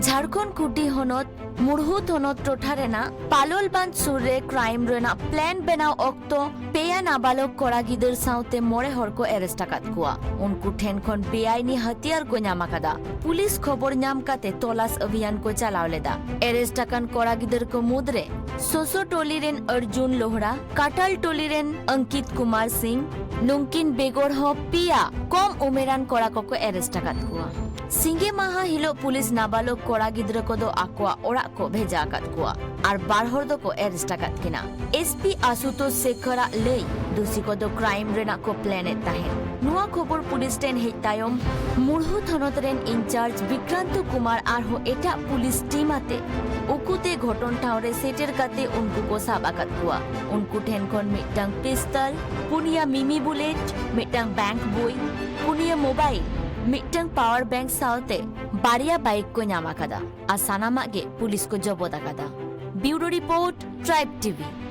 ᱡᱷᱟᱲᱠᱷᱚᱸᱰ ᱠᱩᱴᱤ ᱦᱚᱱᱚᱛ ᱢᱩᱲᱦᱩ ᱛᱷᱚᱱᱚᱛ ᱴᱚᱴᱷᱟ ᱨᱮᱱᱟᱜ ᱯᱟᱞᱚᱞ ᱵᱟᱸᱫᱷ ᱥᱩᱨ ᱨᱮ ᱠᱨᱟᱭᱤᱢ ᱨᱮᱱᱟᱜ ᱯᱞᱟᱱ ᱵᱮᱱᱟᱣ ᱚᱠᱛᱚ ᱯᱮᱭᱟ ᱱᱟᱵᱟᱞᱚᱠ ᱠᱚᱲᱟ ᱜᱤᱫᱟᱹᱨ ᱥᱟᱶᱛᱮ ᱢᱚᱬᱮ ᱦᱚᱲ ᱠᱚ ᱮᱨᱮᱥᱴ ᱟᱠᱟᱫ ᱠᱚᱣᱟ᱾ ᱩᱱᱠᱩ ᱴᱷᱮᱱ ᱠᱷᱚᱱ ᱵᱮᱟᱭᱤᱱᱤ ᱦᱟᱹᱛᱤᱭᱟᱨ ᱠᱚ ᱧᱟᱢ ᱟᱠᱟᱫᱟ᱾ ᱯᱩᱞᱤᱥ ᱠᱷᱚᱵᱚᱨ ᱧᱟᱢ ᱠᱟᱛᱮ ᱛᱚᱞᱟᱥ ᱚᱵᱷᱤᱭᱟᱱ ᱠᱚ ᱪᱟᱞᱟᱣ ᱞᱮᱫᱟ᱾ ᱮᱨᱮᱥᱴ ᱟᱠᱟᱱ ᱠᱚᱲᱟ ᱜᱤᱫᱟᱹᱨ ᱠᱚ ᱢᱩᱫᱽᱨᱮ ᱥᱚᱥᱚ ᱴᱚᱞᱤ ᱨᱮᱱ ᱚᱨᱡᱩᱱ ᱞᱳᱦᱲᱟ, ᱠᱟᱴᱟᱞ ᱴᱚᱞᱤ ᱨᱮᱱ ᱚᱝᱠᱤᱛ ᱠᱩᱢᱟᱨ ᱥᱤᱝ, ᱱᱩᱝᱠᱤᱱ ᱵᱮᱜᱚᱨ ᱦᱚᱸ ᱯᱮᱭᱟ ᱠᱚᱢ ᱩᱢᱮᱨᱟᱱ ᱠᱚᱲᱟ ᱠᱚᱠᱚ ᱮᱨᱮᱥᱴ ᱟᱠᱟᱫ ᱠᱚᱣᱟ᱾ ᱥᱤᱸᱜᱮ ᱢᱟᱦᱟ ᱦᱤᱞᱚᱜ ᱯᱩᱞᱤᱥ ᱱᱟᱵᱟᱞᱚᱠ ᱠᱚᱲᱟ ᱜᱤᱫᱽᱨᱟᱹ ᱠᱚᱫᱚ ᱟᱠᱚᱣᱟᱜ ᱚᱲᱟᱜ ᱠᱚ ᱵᱷᱮᱡᱟ ᱟᱠᱟᱫ ᱠᱚᱣᱟ ᱟᱨ ᱵᱟᱨ ᱦᱚᱲ ᱫᱚᱠᱚ ᱮᱨᱮᱥᱴ ᱟᱠᱟᱫ ᱠᱤᱱᱟ᱾ ᱮᱥᱯᱤ ᱟᱥᱩᱛᱳᱥ ᱥᱮᱠᱷᱚᱨᱟᱜ ᱞᱟᱹᱭ, ᱫᱩᱥᱤ ᱠᱚᱫᱚ ᱠᱨᱟᱭᱤᱢ ᱨᱮᱱᱟᱜ ᱠᱚ ᱯᱞᱮᱱ ᱮᱫ ᱛᱟᱦᱮᱸᱫ᱾ ᱱᱚᱣᱟ ᱠᱷᱚᱵᱚᱨ ᱯᱩᱞᱤᱥ ᱴᱷᱮᱱ ᱦᱮᱡ ᱛᱟᱭᱚᱢ ᱢᱩᱲᱦᱩ ᱛᱷᱚᱱᱚᱛ ᱨᱮᱱ ᱤᱱᱪᱟᱨᱡᱽ ᱵᱤᱠᱨᱟᱱᱛᱚ ᱠᱩᱢᱟᱨ ᱟᱨᱦᱚᱸ ᱮᱴᱟᱜ ᱯᱩᱞᱤᱥ ᱴᱤᱢ ᱟᱛᱮ ᱩᱠᱩᱛᱮ ᱜᱷᱚᱴᱚᱱ ᱴᱷᱟᱶ ᱨᱮ ᱥᱮᱴᱮᱨ ᱠᱟᱛᱮ ᱩᱱᱠᱩ ᱠᱚ ᱥᱟᱵ ᱟᱠᱟᱫ ᱠᱚᱣᱟ᱾ ᱩᱱᱠᱩ ᱴᱷᱮᱱ ᱠᱷᱚᱱ ᱢᱤᱫᱴᱟᱝ ᱯᱤᱥᱛᱚᱞ, ᱯᱩᱱᱭᱟ ᱢᱤᱢᱤ ᱵᱩᱞᱮᱴ, ᱢᱤᱫᱴᱟᱝ ᱵᱮᱝᱠ ᱵᱳᱭ, ᱯᱩᱱᱭᱟ ᱢᱳᱵᱟᱭᱤᱞ, ᱢᱤᱫᱴᱟᱝ ᱯᱟᱣᱟᱨ ᱵᱮᱝᱠ ᱥᱟᱶᱛᱮ ᱵᱟᱨᱭᱟ ᱵᱟᱭᱤᱠ ᱠᱚ ᱧᱟᱢ ᱟᱠᱟᱫᱟ ᱟᱨ ᱥᱟᱱᱟᱢᱟᱜ ᱜᱮ ᱯᱩᱞᱤᱥ ᱠᱚ ᱡᱚᱵᱚᱫ ᱟᱠᱟᱫᱟ᱾ ᱵᱤᱭᱩᱨᱳ ᱨᱤᱯᱳᱨᱴ, ᱴᱨᱟᱭᱤᱵ ᱴᱤᱵᱷᱤ᱾